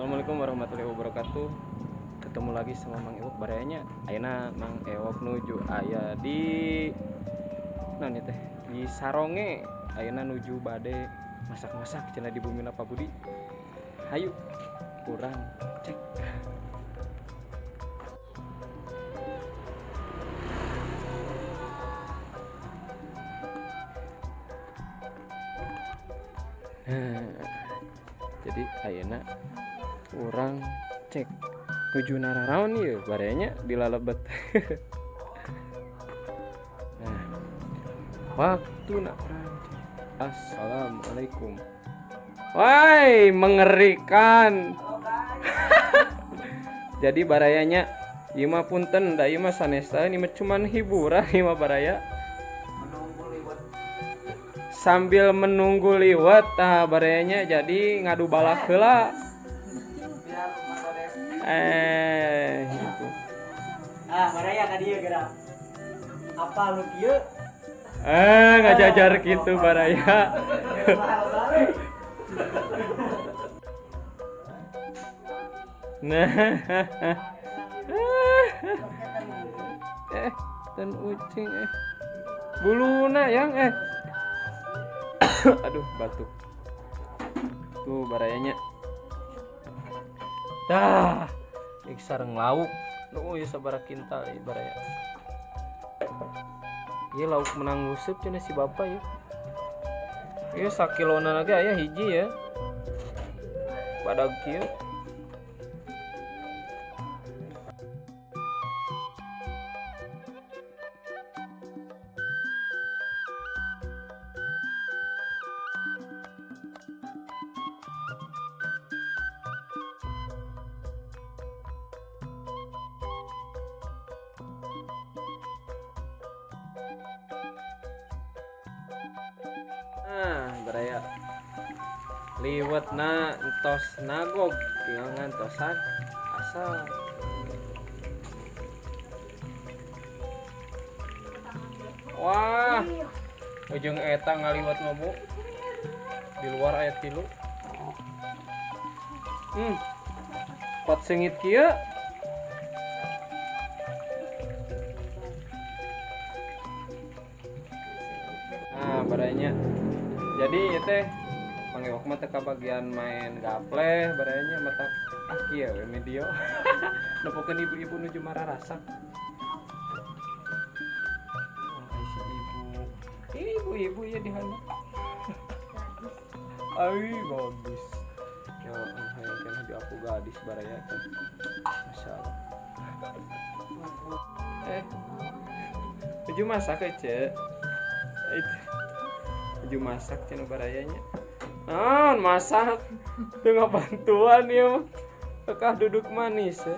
Assalamualaikum warahmatullahi wabarakatuh. Ketemu lagi sama Mang Ewok barayanya. Ayeuna Mang Ewok nuju aya di naon ieu teh? Di Saronge. Ayeuna nuju bade masak-masak cenah di bumi Pak Budi. Hayu kurang cek. Jadi ayeuna urang cek nuju nararaon ieu barayanya di lalebet. Nah, waktu nak urang cek. Assalamualaikum. Woi, mengerikan. Jadi barayanya ieu mah punten da ieu mah sanesta ini mah cuman hiburan ieu mah baraya. Sambil menunggu liwet tah barayanya jadi ngadu balak heula. Gitu. Ah, baraya ka dieu geura. Apa lu kieu? Ngajajar gitu baraya. Nah. Dan ucing Buluna yang Aduh, batuk. Tuh barayanya. Dah, ik sareng lauk. Nu ieu sabaraha kintal ieu baraya. Ieu lauk menang nguseup cenah si bapak ya. Ieu sakilona lagi aya hiji ya. Badag kieu. Nah, baraya liwetna entos nagog tinggal ngantosan asal. Wah, ujung eta ngaliwet mah Bu. Di luar aya 3. Pot sengit kieu. Nah, barayanya. Jadi ieu teh Mang Ewok mah teu kabagian main gapleh barayanya mata ah kieu we medio. Nepokeun ibu-ibu nuju mararasak. Oh, ai si ibu. Ini ibu-ibu ya di handap. Ai bagus. Ya Allah, hayang keneh di aku gadis baraya teh. Masya Allah. Nuju masak ce. Itu. Nuju masak cenah barayanya. Naon masak? Teu ngabantuan ieu mah. Kekah duduk manis ya.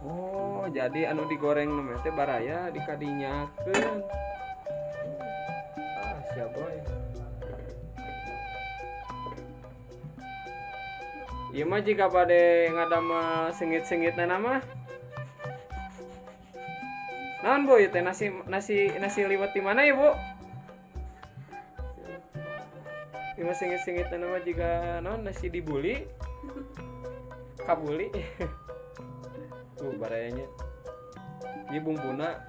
Oh, jadi anu digoreng nu teh baraya dikadinyakeun. Ah, siap boy. Ieu mah jika bade ngadamel sengit-sengitna mah. Naon Bu ieu teh nasi liwet di mana ya Bu? Ieu mah sengit-sengitna mah jiga naon nasi dibuli. Kabuli. Tuh barayanya. Ieu bumbuna.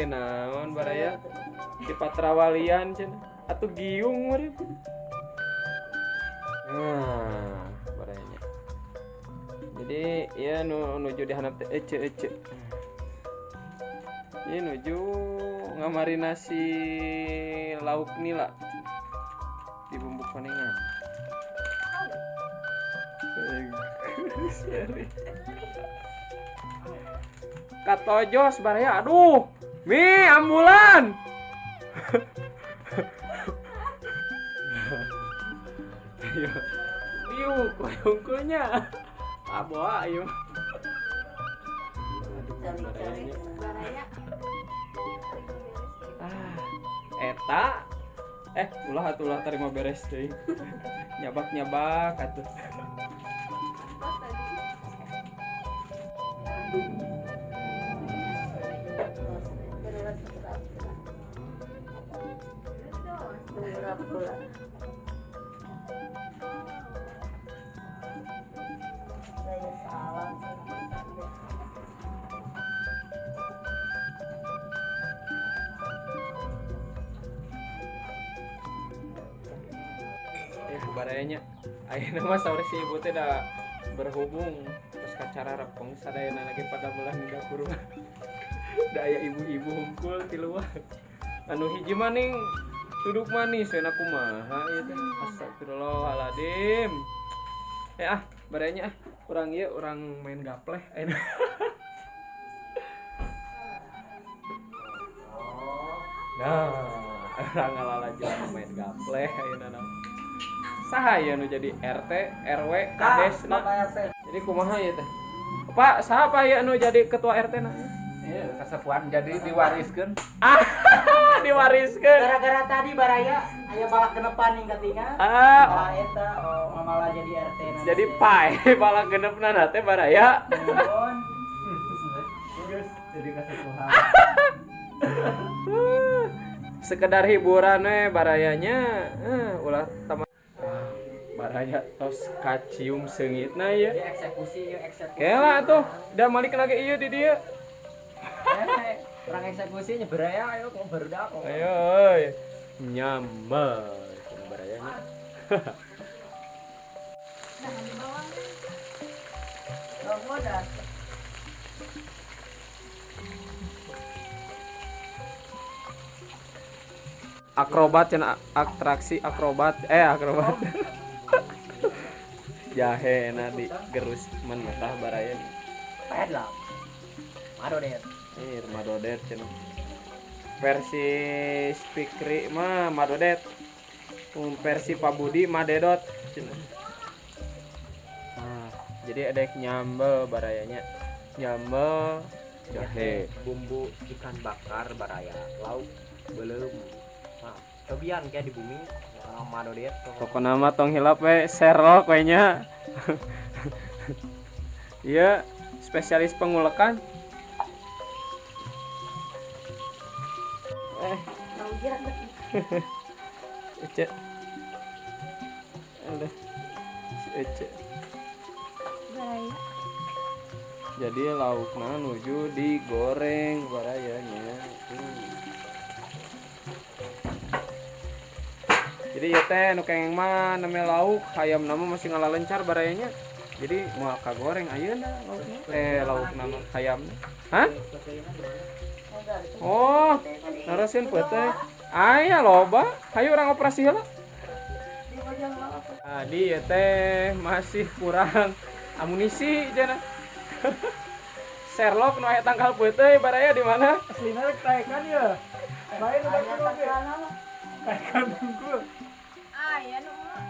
Naon baraya? Di Patrawalian cenah. Atuh giung meureun. Nah, barayanya. Jadi ieu nu nuju di handap teh ece-ece. Ieu nuju ngamarinasi lauk nila di bumbu konengan. Katojos baraya, aduh, mi ambulan. Ayo, liu koyongkonya. Aboa ayo. Aduh, barayanya. Ah, eta. Ulah atuh ulah tarima beres deui. Nyabak-nyabak atuh. Barayanya ayeuna mah saur si ibu teh da berhubung terus kacara repeng sadayana lagi pada belah di dapur mah. Da aya ibu-ibu hungkul ti luar. Anu hiji mah ning duduk manis we na kumaha ieu teh. Astagfirullahaladzim. Ah barayanya ah urang ieu urang main gapleh ayeuna. Nah, urang ngalalajuan main gapleh ayeuna na. Saha ieu nu jadi RT, RW, Kades na? Jadi kumaha ieu teh? Pak, saha Pak ieu nu jadi ketua RT na? Iya, kasepuhan jadi diwariskeun. Ah, diwariskeun. Gara-gara tadi baraya aya balak genepan ning katinga. Ah, Nah, eta oh, malah jadi RT na. jadi pae balak genepna na teh baraya. Nuhun. Jadi kasepuhan. Sekedar hiburan we barayanya, ulah tama. Baraya tos kacium seungitna ieu. Dia eksekusi, ieu eksekusi. Kela tuh, da malik lagi ieu di dieu. Orang eksekusinya beraya ayo kok barudak kok. Ayo euy. Nyambel cenah barayanya. Akrobat cenah, atraksi akrobat, akrobat. Jahe na di gerus mentah baraya. Pahit lah. Madodet. Madodet cenah. Versi Spikri mah madodet. Versi Pak Budi madedot cenah. Nah, jadi ada nyambel barayanya. Nyambel jahe. Bumbu ikan bakar baraya, lauk belum. Nah, cobian kayak di bumi orang madodet. Pokokna mah tong hilap we Sherlock we nya. Iya, spesialis pengulekan. Ece. Aduh. Si Ece. Jadi laukna nuju digoreng barayanya. Jadi ieu teh nu kengeng mah name lauk hayam nama masih ngalalencar barayanya. Jadi moal kagoreng ayeuna laukna. Laukna mah hayamna. Hah? Oh, narasin peuteuy. Aya loba, hayu urang operasi heula. Tadi ieu teh masih kurang amunisi cenah. Sherlock nu aya tangkal peuteuy baraya di mana? Aslina rek taekan ya. Lain udah kudu ge. Taekan unggul. Aya nu mah.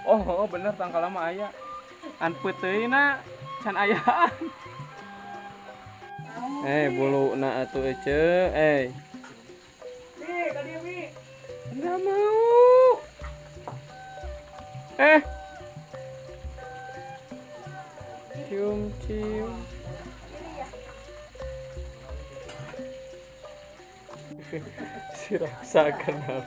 Oh, bener tangkal mah aya. An peuteuyna can ayaan. Buluna atuh ece, Mi, ka dieu Mi. Enggak mau. Cium, cium. Si Raksa kenal.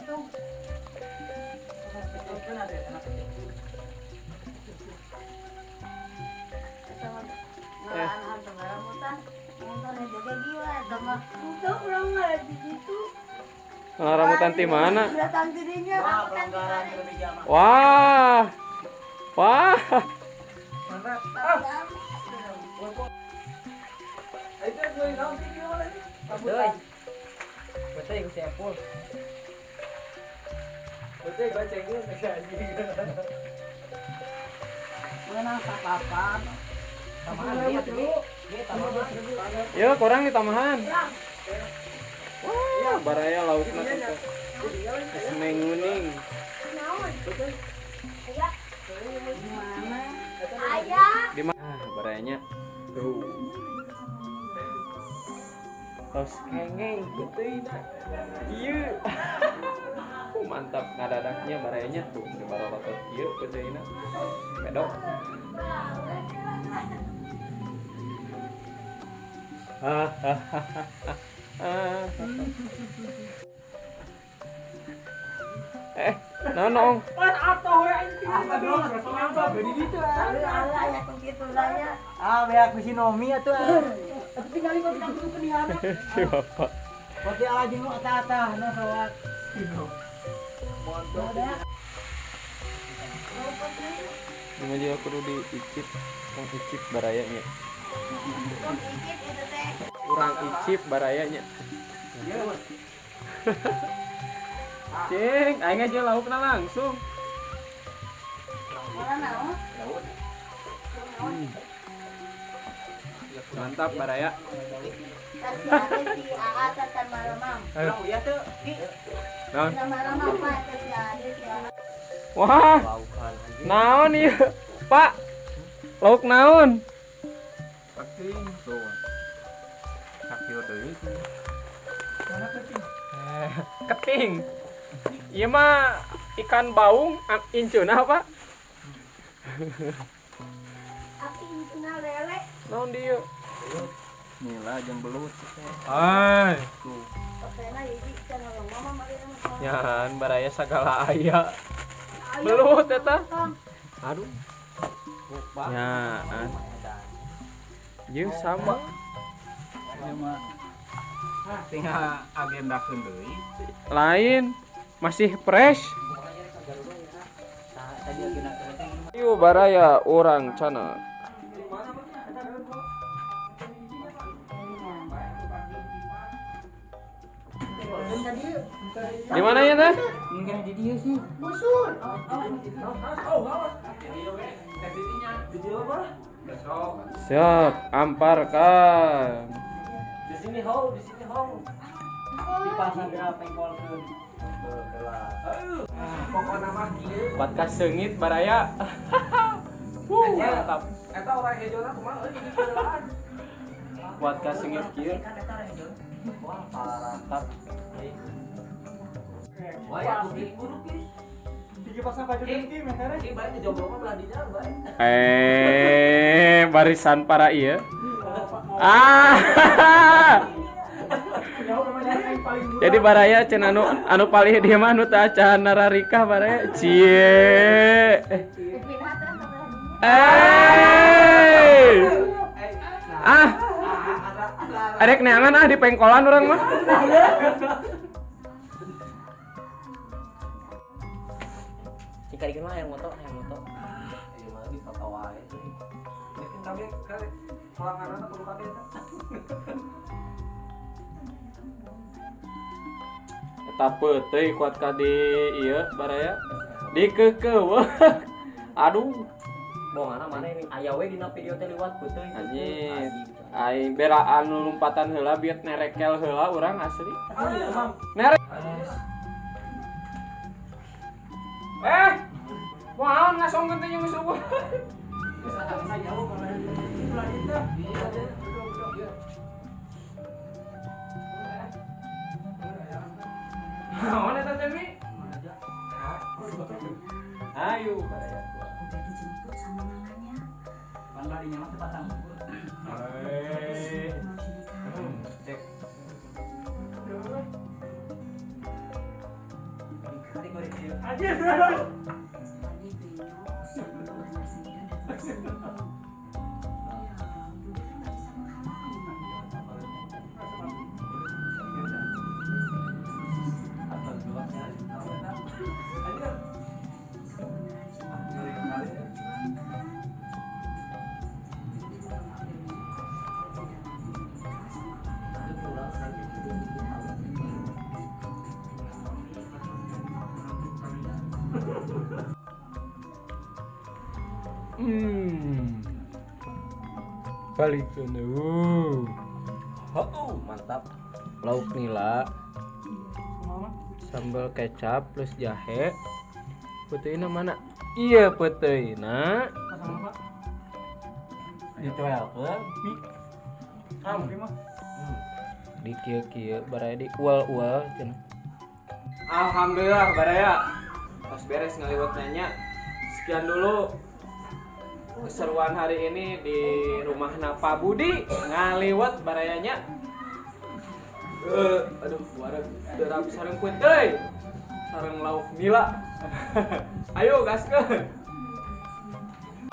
Rambutan di mana? Wah. Wah. Betul, ku sepul. Betul gocengnya anjing. Menang apa-apa. Tambahan dia tuh. Dia tambahan. Ya, kurang nih tambahan. Wah, baraya laukna teh. Seneng nguning. Ayah. Di mana? Barayanya. Tuh. Tos kengeng peuteuyna. Ieu. Mantap ngadadaknya barayanya tuh di barolotot ieu peuteuyna. Pedok. Nonong. Ah, beak bisi nomi atuh. Atuh tinggali kok tidak kudu penihana. Si bapak. Kopi ala jeung nu atah-atah nu sawat. Ini aja kudu diicip, urang icip barayanya. Urang icip barayanya. Cing, aing aja laukna langsung. Mantap baraya. Naon? Wah, naon ieu, Pak? Lauk naon? Keting tuh. Sakio deui. Keting. Ieu mah ikan baung inceuna, Pak. Api incuna lele. Naon dieu? Nila jeung belut. Ai. Nyahan baraya sagala aya. Belut eta. Aduh. Nyaan. Ieu sama. Tinggal agendakeun deui. Lain masih fresh. Yuk baraya urang cana. Di mana ya teh? Mungkin di dia sih. Busur. Siap, amparkan. Di sini ho, di sini ho. Di pasar geura pengkolkeun. Pokona mah kieu. Kuat ka seungit baraya. Wuh, mantap. Eta urang hejona kumaha euy di kelaan. Kuat ka seungit kieu. Wah, parah. Mantap. Wah, ya kudu Tiga pasang baju dengki metere. Ini bae jomblo mah belah dinya bae. Barisan para ieu. Ah. Jadi baraya cenah anu palih dia mah anu teu acan nararikah baraya. Cie. Ah. Arek neangan ah di pengkolan urang mah. Cik mah hayang moto, hayang moto. Ieu mah di foto wae. Bikin kabeh kali pelanggaran kudu kabeh eta. Eta peuteuy kuat ka di ieu baraya. Dikeukeuweuk. Aduh, Bongana mana ini aya we dina video teh liwat peuteui. Anjir. Aing bera anu lompatan heula bieu nerekel heula urang asli. Nerek. Wah, ngasongkeun teh jeung geus eueuh. Naon eta teh Mi? Ayo baraya. Dijemput sama mamanya. Pan larinya mah teu pasang. Cek. Anjir. Balik dulu. Oh, mantap. Lauk nila, sambal kecap plus jahe. Peuteuna mana? Iya peuteuna. Ditoelkeun. Di kieu-kieu baraya di ual-ual cenah. Alhamdulillah baraya. Pas beres ngaliwat nanya. Sekian dulu keseruan hari ini di rumah Napa Budi ngaliwat barayanya. Aduh, wareg derap sareng peuteuy. Sareng lauk nila. Ayo gaskeun.